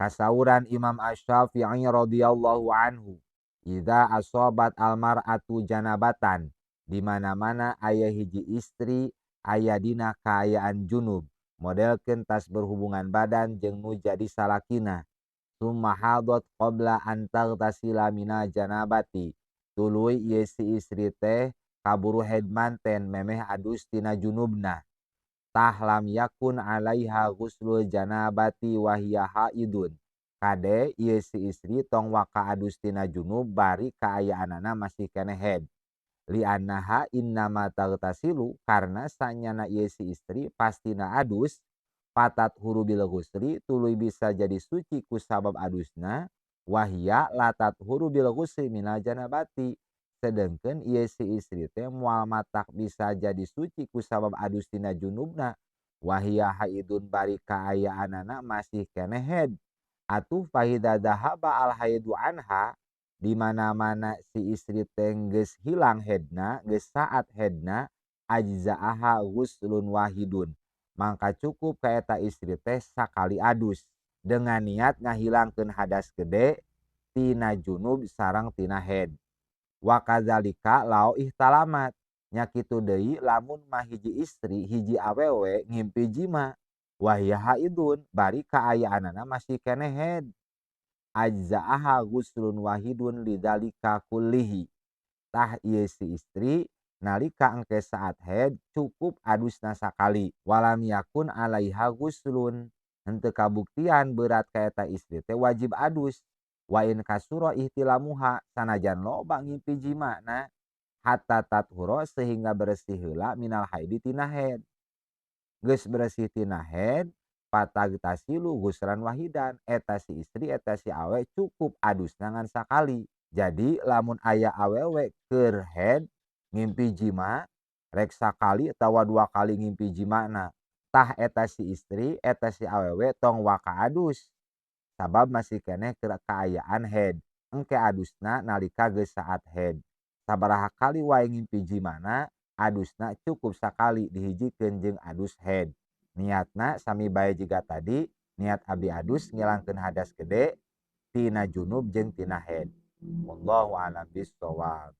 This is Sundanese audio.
Kasauran Imam Asy-Syafi'i radhiyallahu anhu, idza asobat almar'atu janabatan, di mana-mana aya hiji istri aya dina kaayaan junub, modelkeun tas berhubungan badan jeung nu jadi salakina, summa hadat qabla an taghtasila minal janabati, tuluy ieu si istri teh kaburu haid manten memeh adus tina junubna, tah lam yakun alaiha ghuslul janabati wa hiya haidun, kade ieu si istri tong waka adus tina junub bari kaayaanana masih keneh haid, li'annaha innama taghtasilu, karena sanyana ieu si istri pastina adus, fatathuru bil ghusli, tuluy bisa jadi suci ku sabab adusna, wahia la tathuru bil ghusli minal janabati, sedengkeun ieu si istri teh moal matak bisa jadi suci ku sabab adus tina junubna, wahia haidun bari kaayaanana masih keneh haid. Atuh fahidza dzahaba al haidu anha, di mana-mana si istri teh geus hilang haidna, geus saat haidna, ajza'aha ghuslun wahidun, mangka cukup ka eta istri teh sakali adus dengan niat ngahilangkeun hadas gede tina junub sareng tina haid. Wa kadzalika lau ihtalamat, nya kitu deui lamun mah hiji istri hiji awewe ngimpi jima, wahia haidun bari kaayaanana masih keneh haid, ajza'aha ghuslun wahidun lidzalika kullihi, tah ieu si istri nalika engke saat haid cukup adusna sakali, walam yakun alaiha ghuslun, henteu kabuktian berat ka eta istri teh wajib adus, wa in kasura ihtilamuha, sanajan loba ngimpi jimana, hatta tathura, sehingga bersih heula, minal haidi tina haid. Geus bersih tina haid, fatagtasilu ghuslan wahidan, eta si istri, eta si awe cukup adusna ngan sakali. Jadi lamun aya awewe keur haid ngimpi jima, rek sakali atawa dua kali ngimpi jimana, tah eta si istri, eta si awewe tong waka adus, sabab masih keneh keur kaayaan haid. Engke adusna nalika geus saat haid. Sabaraha kali wae ngimpi jimana, adusna cukup sakali dihijikeun jeung adus haid. Niatna sami bae jiga tadi, niat abdi adus ngilangkeun hadas gede tina junub jeung tina haid. Wallahu a'lam bissawab.